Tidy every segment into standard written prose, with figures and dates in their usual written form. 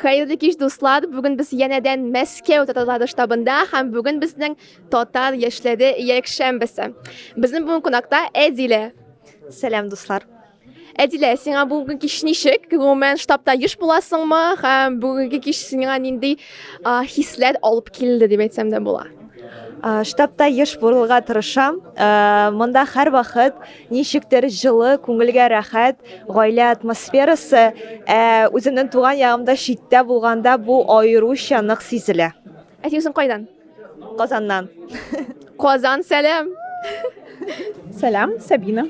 Хәерле кич, дуслар! Бүген без янәдән Мәскәү татарлары штабында һәм бүген безнең татар яшьләре якшәмбесе. Безнең бүген кунакта Әдилә. Сәлам, дуслар. Әдилә, сиңа бүгенге кич ничек? Гомумән, штабта еш буласыңмы? Һәм бүгенге кич сиңа нинди хисләр алып килде дип әйтсәм дә була? Штабта еш булырга тырышам. Монда һәрвакыт ничектер җылы, күңелгә рәхәт, гаилә атмосферасы. Ә үземнең туган ягымда читтә булганда бу аеруча нык сизелә. Ә син үзең кайдан? Казаннан. Казан, сәлам! Сәлам, Сабина.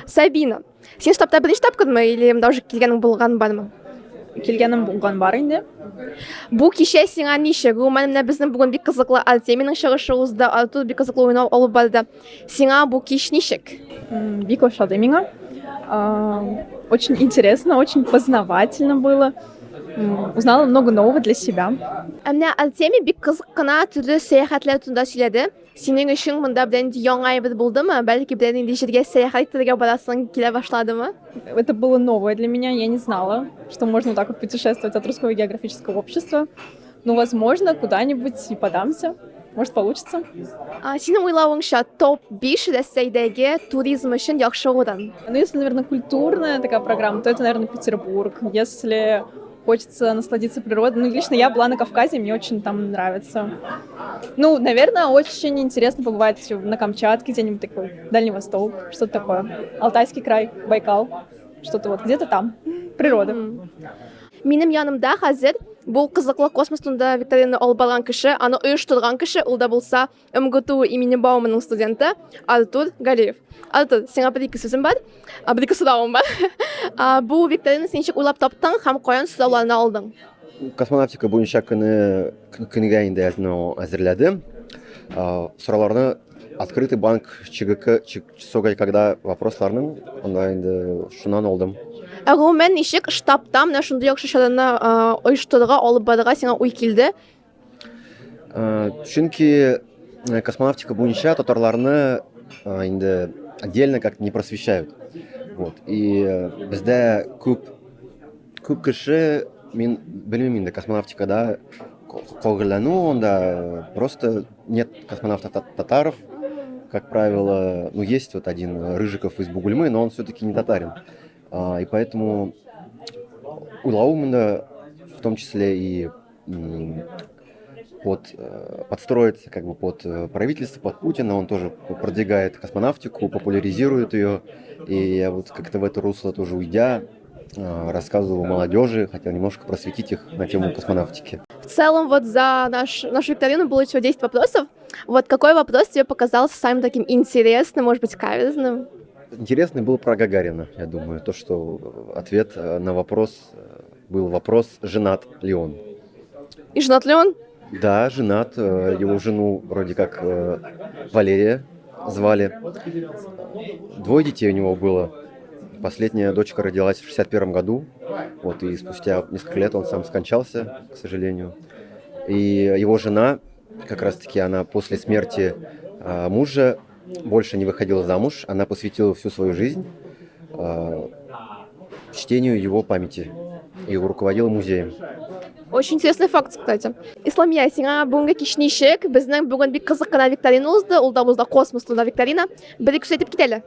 Сабина, син штабта беренче тапкырмы или монда уже килгәнең булган бармы? Килгәнем булган бар инде. Бу кичә сиңа ничек? Гомумән, менә безнең бүген бик кызыклы Артемийның чыгышы узды, Артур бик кызыклы уйнау алып барды. Сиңа бу кич ничек? Бик ошады миңа. Очень интересно, очень познавательно было. Узнала много нового для себя. Ә менә Артемий бик кызык кына төрле сәяхәтләр турында сөйләде. Синең өчен монда берәр нинди яңа әйбер булдымы? Бәлки берәр нинди җиргә сәяхәт итәргә барасың килә башладымы? Это было новое для меня, я не знала, что можно вот так вот путешествовать от Русского географического общества. Ну, возможно, куда-нибудь и подамся. Может, получится. А, синең уйлавыңча, топ-5 Рәсәйдәге туризм өчен яхшы урын? Ну, если, наверное, культурная такая программа, то это, наверное, Петербург. Если хочется насладиться природой. Ну, лично я была на Кавказе, мне очень там нравится. Ну, наверное, очень интересно побывать на Камчатке, где-нибудь такой, Дальний Восток, что-то такое. Алтайский край, Байкал, что-то вот где-то там. Природа. Минем янымда хәзер бу кызыклы космос турында викторина алып барган кеше, аны оештырган кеше, ул да булса МГТУ имени Бауманның студенты Артур Галиев. Артур, сиңа бер ике сүзем бар, бер ике соравым бар. Бу викторинаны син ничек уйлап таптың һәм каян сорауларны алдың? Космонавтика буенча көне көнгә инде әзерләдем. Сорауларны открытый банк ЧГК Согай, когда вопросларның анда инде шуннан алдым. Ә гомумән ничек штабта менә шундый яхшы чараны оештырырга, алып барырга сиңа уй килде? Чөнки космонавтика буенча татарларны инде отдельно как не просвещают. Вот. И бездә күп күп кеше мин белмим инде космонавтикада кагыләнү анда просто нет космонавтов татаров, как правило, ну есть вот один Рыжиков из Бугульмы, но он все-таки не татарин. И поэтому уйлавым в том числе и под, подстроиться как бы под правительство, под Путина, он тоже продвигает космонавтику, популяризирует ее, и я вот как-то в это русло тоже уйдя, рассказывал молодежи, хотел немножко просветить их на тему космонавтики. В целом вот за нашу викторину было еще 10 вопросов. Вот какой вопрос тебе показался самым таким интересным, может быть, каверзным? Интересный был про Гагарина, я думаю. То, что ответ на вопрос был вопрос, женат ли он. И женат ли он? Да, женат. Его жену вроде как Валерия звали. Двое детей у него было. Последняя дочка родилась в 61 году. Вот, и спустя несколько лет он сам скончался, к сожалению. И его жена, как раз-таки она после смерти мужа больше не выходила замуж. Она посвятила всю свою жизнь чтению его памяти и руководила музеем. Очень интересный факт, кстати. Исламия, сиңа бүгенге кич ничек? Безнең бүген бик кызык кына викторина узды. Ул да узды космос турында викторина. Бер ике сүз әйтеп кит әле.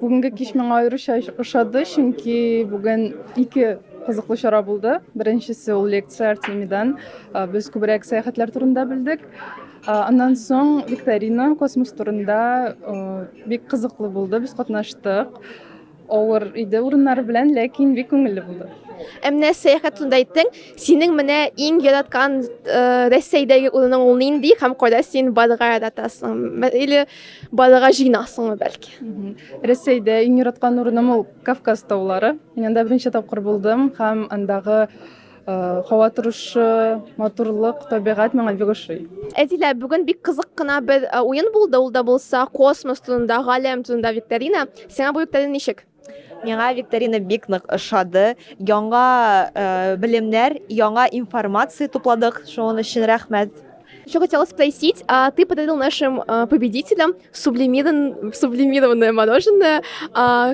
Бүгенге кич миңа аеруча ошады, чөнки бүген ике кызыклы чара булды. Беренчесе ул лекция Артемидан. Без күбрәк сәяхәтләр турында белдек. Аннан соң викторина космос турында бик кызыклы булды. Без катнаштык. Авыр иде урыннары белән, ләкин бик күңелле булды. Ә менә сәяхәт турында әйттең. Синең менә иң яраткан Рәсәйдәге урының ул нинди һәм кайда син барырга яратасың? Или барырга җыенасыңмы бәлки? Рәсәйдә иң яраткан урыным ул Кавказ таулары. Мин анда берничә тапкыр булдым һәм андагы һава торышы, матурлык, табигать миңа бик ошый. Әдилә, бүген бик кызык кына бер уен булды, ул да булса космос турында, галәм турында викторина. Сиңа бу викторина ничек? Миңа викторина бик нык ошады. Яңа белемнәр, яңа информация тупладык. Шуның өчен рәхмәт. Еще хотела спросить, а ты подарил нашим победителям сублимированное мороженое,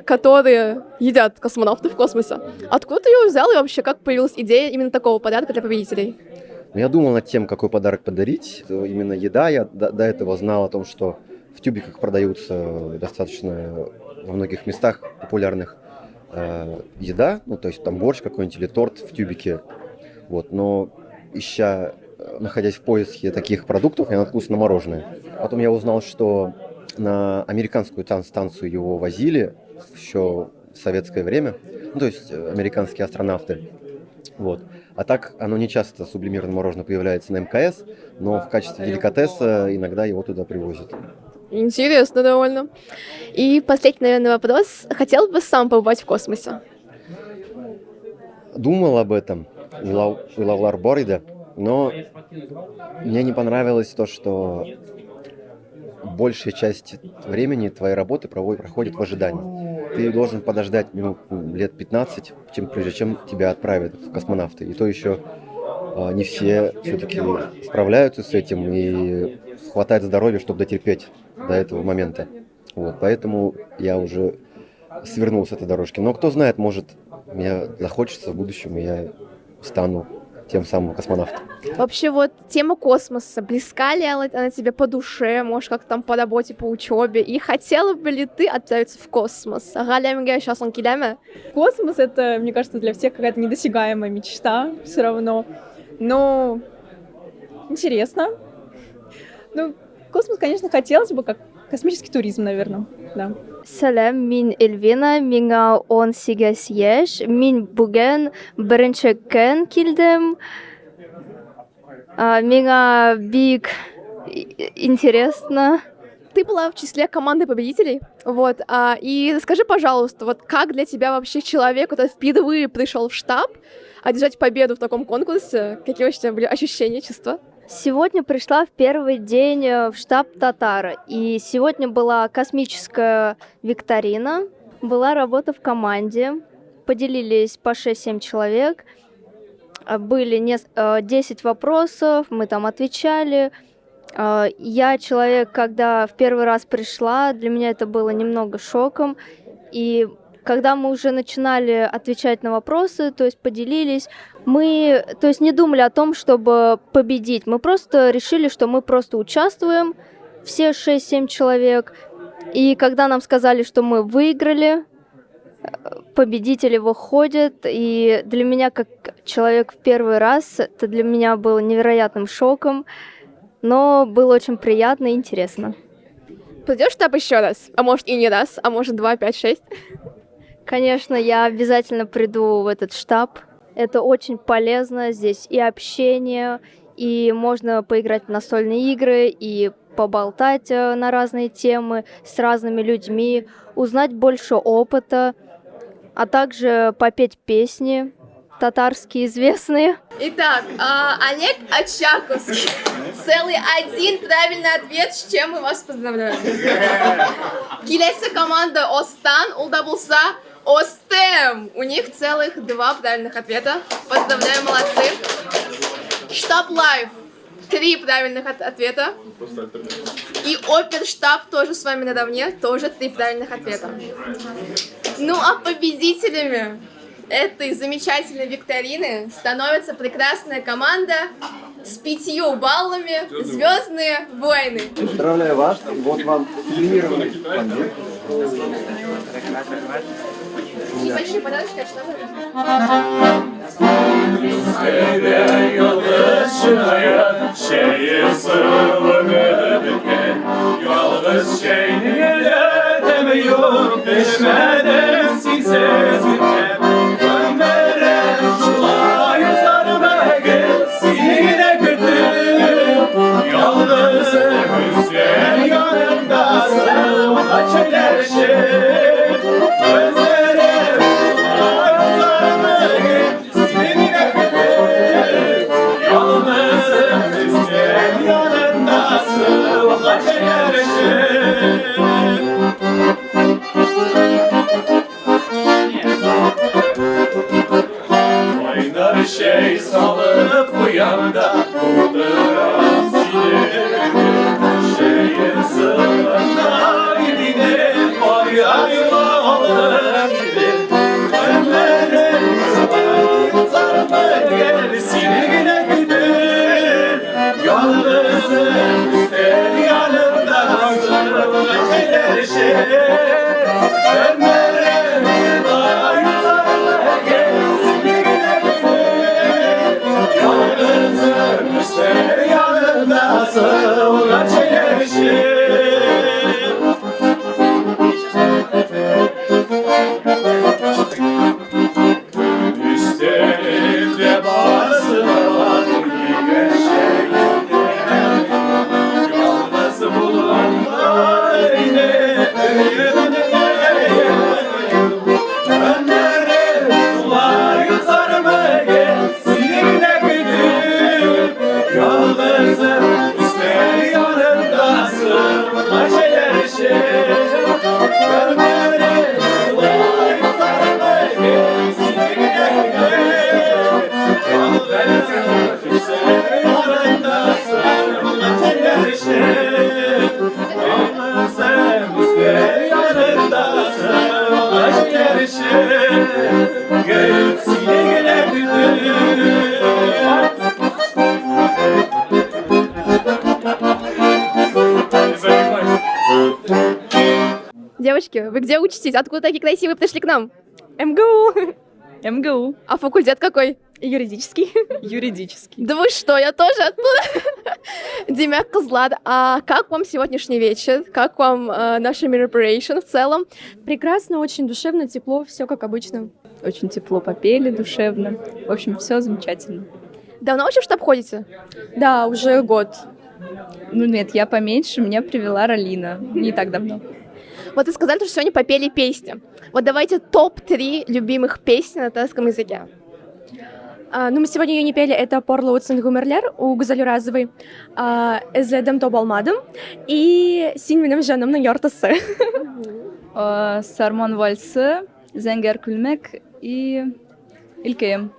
которое едят космонавты в космосе. Откуда ты его взял и вообще как появилась идея именно такого подарка для победителей? Ну, я думал над тем, какой подарок подарить. Именно еда. Я до этого знал о том, что в тюбиках продаются достаточно во многих местах популярных еда, ну, то есть там борщ какой-нибудь или торт в тюбике. Вот, но находясь в поиске таких продуктов, я наткнулся на мороженое. Потом я узнал, что на американскую станцию его возили еще в советское время, ну, то есть американские астронавты. Вот. А так оно не часто сублимированное мороженое появляется на МКС, но в качестве деликатеса иногда его туда привозят. Интересно довольно. И последний, наверное, вопрос. Хотел бы сам побывать в космосе? Думал об этом, уйлаулар бар иде, но мне не понравилось то, что большая часть времени твоей работы проходит в ожидании. Ты должен подождать минут, лет 15, прежде чем тебя отправят в космонавты. И то еще не все все-таки справляются с этим и хватает здоровья, чтобы дотерпеть до этого момента. Вот, поэтому я уже свернул с этой дорожки. Но кто знает, может, мне захочется в будущем, и я стану тем самым космонавтом. Вообще вот тема космоса, близка ли она тебе по душе, может, как там по работе, по учебе? И хотела бы ли ты отправиться в космос? Галәмгә очасың киләме? Космос — это, мне кажется, для всех какая-то недосягаемая мечта все равно. Но интересно. Ну, космос, конечно, хотелось бы, как космический туризм, наверное, да. Сәлам, мин Эльвина, миңа 18 яшь. Мин бүген беренче көн килдем. Миңа бик интересно. Ты была в числе команды победителей, вот, и расскажи, пожалуйста, вот как для тебя вообще человек, который впервые пришел в штаб, одержать победу в таком конкурсе, какие вообще у тебя были ощущения, чувства? Сегодня пришла в первый день в штаб Татара, и сегодня была космическая викторина, была работа в команде, поделились по 6-7 человек, были 10 вопросов, мы там отвечали. Я человек, когда в первый раз пришла, для меня это было немного шоком, и когда мы уже начинали отвечать на вопросы, то есть поделились, мы, то есть не думали о том, чтобы победить, мы просто решили, что мы просто участвуем, все 6-7 человек, и когда нам сказали, что мы выиграли, победители выходят, и для меня, как человек в первый раз, это для меня было невероятным шоком, но было очень приятно и интересно. Придешь в штаб еще раз? А может и не раз, а может 2, 5, 6? Конечно, я обязательно приду в этот штаб. Это очень полезно. Здесь и общение, и можно поиграть в настольные игры, и поболтать на разные темы с разными людьми, узнать больше опыта, а также попеть песни татарские известные. Итак, Олег Очаковский. Целый один правильный ответ, с чем мы вас поздравляем. Киләсе команда Остан, ул да булса Остем. У них целых 2 правильных ответа. Поздравляю, молодцы. Штаб Лайв. 3 правильных ответа. И Оперштаб тоже с вами наравне. Тоже 3 правильных ответа. Ну а победителями этой замечательной викторины становится прекрасная команда с 5 баллами «Звездные войны». Поздравляю вас. Вот вам сублимированный пломбир. Небольшие подарочки от штаба. Şey salıp bu yanda, bu Девочки, вы где учитесь? Откуда такие красивые пришли к нам? МГУ. МГУ. А факультет какой? Юридический. Юридический. Да вы что, я тоже оттуда. Димәк, кызлар, а как вам сегодняшний вечер? Как вам наша мероприятие в целом? Прекрасно, очень душевно, тепло, все как обычно. Очень тепло попели, душевно. В общем, все замечательно. Давно вообще в штаб ходите? Да, уже год. Ну нет, я поменьше, меня привела Ралина. Не так давно. Вот вы сказали, что сегодня попели песни. Вот давайте топ-3 любимых песен на татарском языке. Ну, мы сегодня ее не пели, это Парлы үтсен гомерләр у Гүзәл Уразовой, Эзләдем табалмадым и Син минем җанымның яртысы. Сарман вальсы, Зәңгәр күлмәк и Илкәем.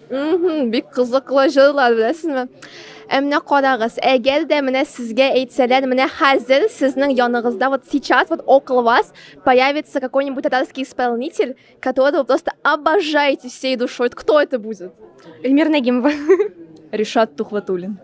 Бик кызыклы җырлар, беләсезме? Ә менә карагыз, әгәр дә менә сезгә әйтсәләр, менә хәзер сезнең яныгызда, вот сейчас вот около вас появится какой-нибудь татарский исполнитель, которого вы просто обожаете всей душой. Кто это будет? Эльмира Нагимова. Ришат Тухватуллин.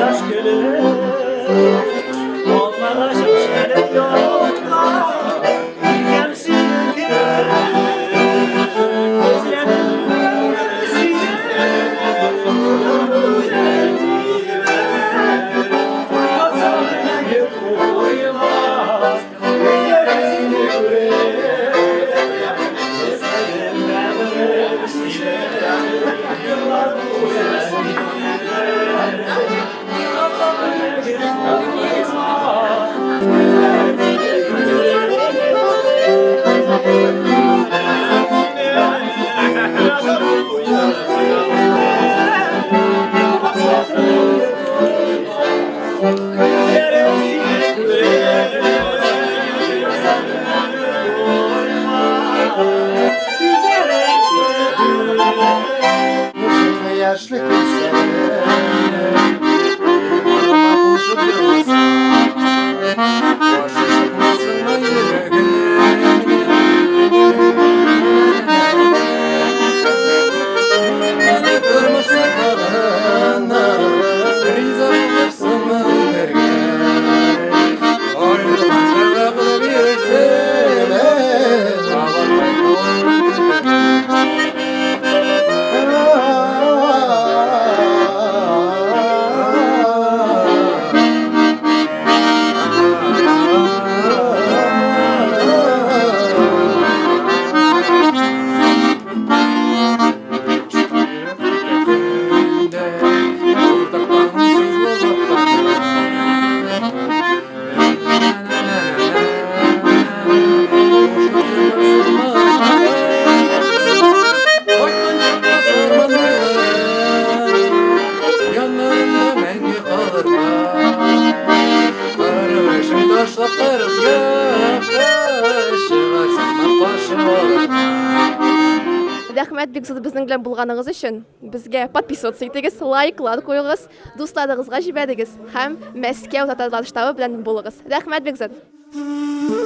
Кояш көлеп, алмагачым шәлеп яткан, Иркәм сине күреп, Эзләдем сине, Яшьлек Рәхмәт бик зур безнең белән булганыгыз өчен. Безгә подписываться итегез, лайклар куегыз, дусларыгызга җибәрегез һәм Мәскәү татарлар штабы белән булыгыз. Рәхмәт бик зур.